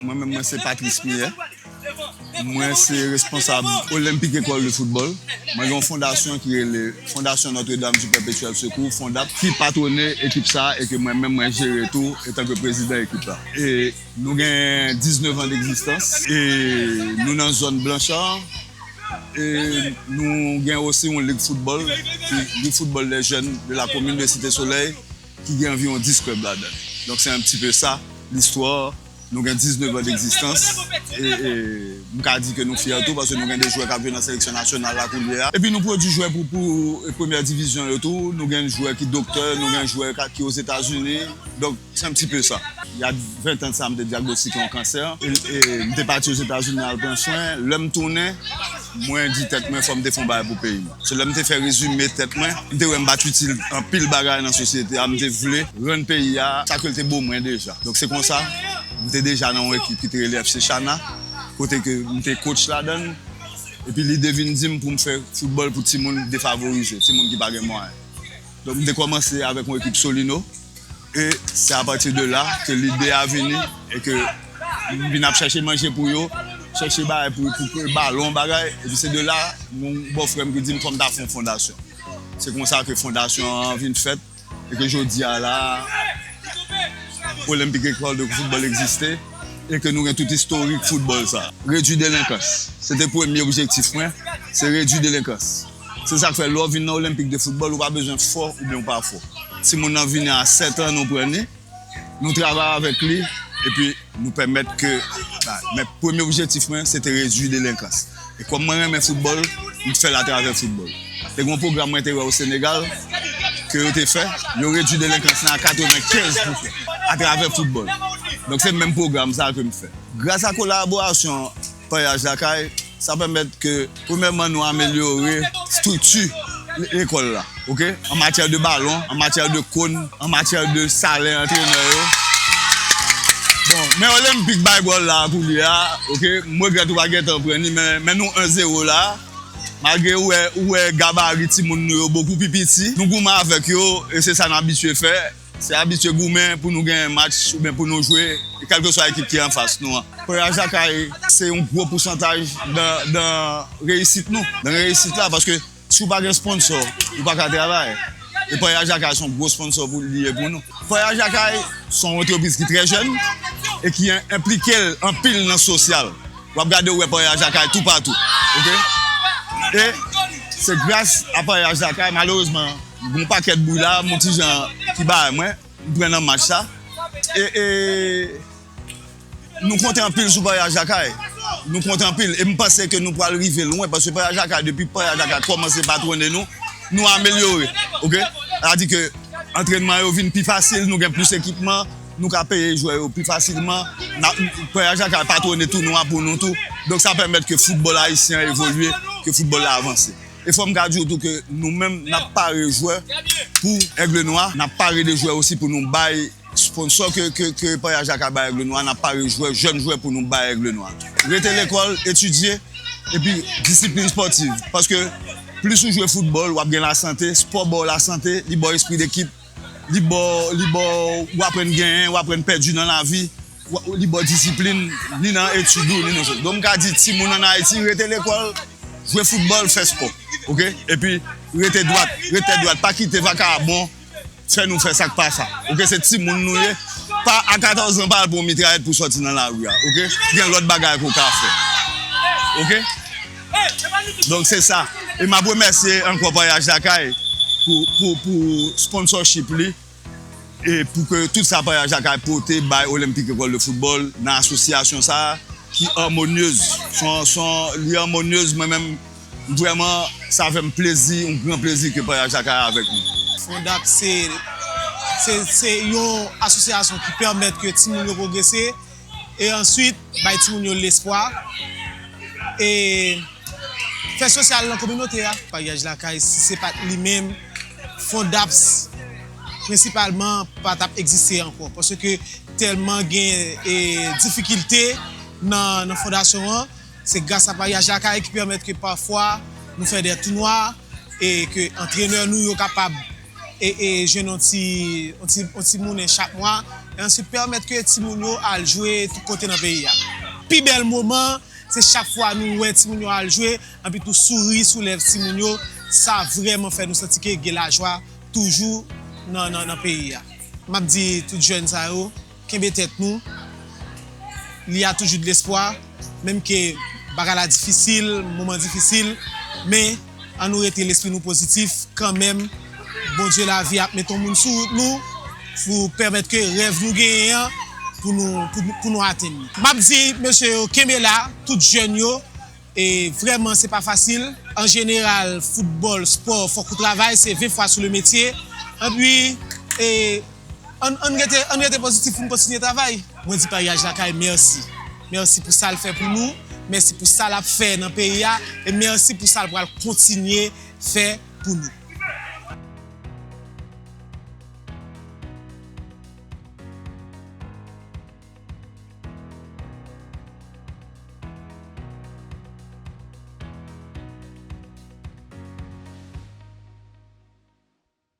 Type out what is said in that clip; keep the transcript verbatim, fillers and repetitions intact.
Mwen menm, mwen se Patrice Mier. Mwen se responsab Olympique École de Football. Mwen gen yon fondasyon ki rele Fondation Notre-Dame du Perpétuel Secours, Fondap, ki patwone ekip sa a e ke mwen menm mwen jere tou etanke prezidan ekip la. E nou gen diznèf an degzistans e nou nan zòn Blanchard. E nou gen osi yon lig foutbòl, ki, lig foutbòl des jeunes de la commune de Cité Soleil, ki gen anviwon dis klèb ladan l. Donk, se un petit peu ça, listwa. Nou gen diznèf an degzistans. E, e m ka di ke nou fyè tou, paske nou gen de jwè k ap jwe nan seleksyon nasyonal la kounye a. Epi nou pwodui jwè pou, pou, e, premyè divizyon yo tou. Nou gen jwè ki doktè, nou gen jwè ka, ki Ozetazini. Donk, c'est un petit peu ça. Il y a vingt ans de ça, m te dyagnostique yon kansè. E, e, m te pati Ozetazini al pran swen. Lè m tounen, mwen di tèt mwen, fò m te fè yon bagay pou peyi m. Se lè m te fè rezime tèt mwen, m te wè m pa t itil anpil bagay nan sosyete a, m te vle rann peyi a sa ke l te bo mwen deja. Donk, se konsa, m te deja nan yon ekip ki te rele F C Chana, kote ke m te coach ladan l. Epi lide vin di m pou m fè foutbòl pou timoun defavorize, timoun ki pa gen mwayen. Donk, m te kòmanse avèk yon ekip Solino. E se apati de la ke lide a vini e ke m vin ap chèche manje pou yo, chèche bagay pou, pou, pou balon, bagay. Epi se de la yon bò frè m ki di m fò m ta fè yon fondasyon. Se konsa ke fondasyon an vin fèt e ke jodi a la, Olympique École de Football egziste e ke nou gen tout istorik foutbòl sa. Redui delenkans. Se te premye objektif mwen, se redui delenkans. Se sa k fè lè w vin nan Olympique de Football, ou pa bezwen fò oubyen ou pa fò. Timoun nan vini a sèt an, nou pran li, nou travay avèk li, epi nou pèmèt ke, ba, men premye objektif mwen, se te redui delenkans. E kòm mwen renmen foutbòl, m fè l atravè foutbòl. Te gen yon pwogram mwen te wè o Senegal, ke yo te fè, yo redui delenkans lan a katrevenkenz pousan atravè foutbòl. Donk, se menm pwogram sa ke m fè. Gras a kolaborasyon Paryaj Lakay, sa pèmèt ke, premyèman, nou amelyore estrikti le-, lekòl la, oke? An matyè de balon, an matyè de kòn, an matyè de salè antrenè yo. Bon, men Olympique bay gòl la kounye a, oke? M regrèt ou pa gentan pran li, men, men nou en zéro la. Malgre ou wè, ou wè gabari timoun nou yo bokou pi piti, nou goumen avèk yo, e se sa n abitye fè. Se abitye goumen pou nou gen match oubyen pou nou jwe, e kèlkeswa ekip ki anfas nou an. Paryaj Lakay, se yon gwo pousantaj dan, dan reyisit nou, dan reyisit la, paske si w pa gen sponsò, ou pa ka travay. E Paryaj Lakay se yon gwo sponsò pou li ye pou nou. Paryaj Lakay se yon antrepriz ki trè jèn e ki en-, enplike l anpil nan sosyal. W ap gade, w wè Paryaj Lakay toupatou. Oke? E se gras a Paryaj Lakay, malerezman, gon pakèt bri la, m on ti jan ki bay mwen, m pran nan match sa. E, e nou konte anpil sou Paryaj Lakay. Nou konte anpil. E m panse ke nou pral rive lwen, paske Paryaj Lakay, depi Paryaj Lakay kòmanse patwone nou, nou amelyore. Oke? Sa di ke antrènman yo vin pi fasil, nou gen plis ekipman, nou ka peye jwè yo pi fasilman. N a, Paryaj Lakay patwone tounwa pou nou tou. Donk, sa pèmèt ke foutbòl ayisyen an evolye, ke foutbòl la avanse. E fò m ka di w tou ke nou menm, n ap pare jwè pou Aigle Noir, n ap pare de jwè osi pou nou bay sponsò ke, ke, ke Paryaj Lakay bay Aigle Noir, n ap pare jwè, jèn jwè pou nou bay Aigle Noir. Rete lekòl, etidye, epi disiplin espòtiv. Paske plis ou jwe foutbòl, w ap gen lasante, spò ba w lasante, li ba w espri dekip, li ba w, li ba w, w aprann genyen, w aprann pèdi nan lavi, w, li ba w disiplin, ni nan etid ou, ni nan sa. Donk, m ka di timoun ann Ayiti, rete lekòl, jwe foutbòl, fè spò. Oke? Epi, rete dwat, rete dwat, pa kite vakabon fè nou fè sa k pa sa. Oke, se timoun nou ye. Pa a katòz an, pa al pran mitrayèt pou sòti nan lari a. Oke? Gen lòt bagay ke w ka fè. Oke? Donk, se sa. E m ap remèsye ankò Paryaj Lakay pou, pou, pou sponsorship li. E pou ke tout sa Paryaj Lakay pote bay Olympique École de Football nan asosyasyon sa a ki armonieuse. Son, son, li armonieuse, mwen menm, vrèman, sa fè m plezi, yon gran plezi ke Paryaj Lakay avèk nou. Fondap se, se, se yon asosyasyon ki pèmèt ke timoun yo pwogrese e answit bay timoun yo lespwa e fè sosyal nan kominote a. Paryaj Lakay, si se pa t li menm, Fondaps prensipalman pa t ap egziste ankò. Paske tèlman gen, e, difikilte nan, nan fondasyon an, se gras a Paryaj Lakay ki pèmèt ke pafwa nou fè de tounwa e ke antrenè nou yo kapab e, e jwenn yon ti, yon ti, yon ti monnen chak mwa, Answit, pèmèt ke timoun yo al jwe tout kote nan peyi a. Pi bèl moman, se chak fwa nou wè timoun yo al jwe, anpi tou souri sou lèv timoun yo, sa vrèman fè nou santi ke gen lajwa toujou nan, nan, nan peyi a. M ap di tout jèn sa yo, kenbe tèt nou, il y a toujours de l'espoir, menm ke bagay la difisil, moman difisil, men ann nou rete lespri nou pozitif kanmenm. Bondye lavi ap mete yon moun sou wout nou pou pèmèt ke rèv nou genyen an pou nou, pou, pou nou atenn li. M ap di mesye yo, kenbe la, tout jèn yo, e vrèman se pa fasil. An jeneral, foutbòl, spò, fòk ou travay, se ven fwa sou le metye. Anpi, e, ann, ann rete, ann rete pozitif pou n kontinye travay. Mwen di Paryaj Lakay mèsi. Mèsi pou sa l fè pou nou. Mèsi pou sa l ap fè nan peyi a. E mèsi pou sa l pral kontinye fè pou nou.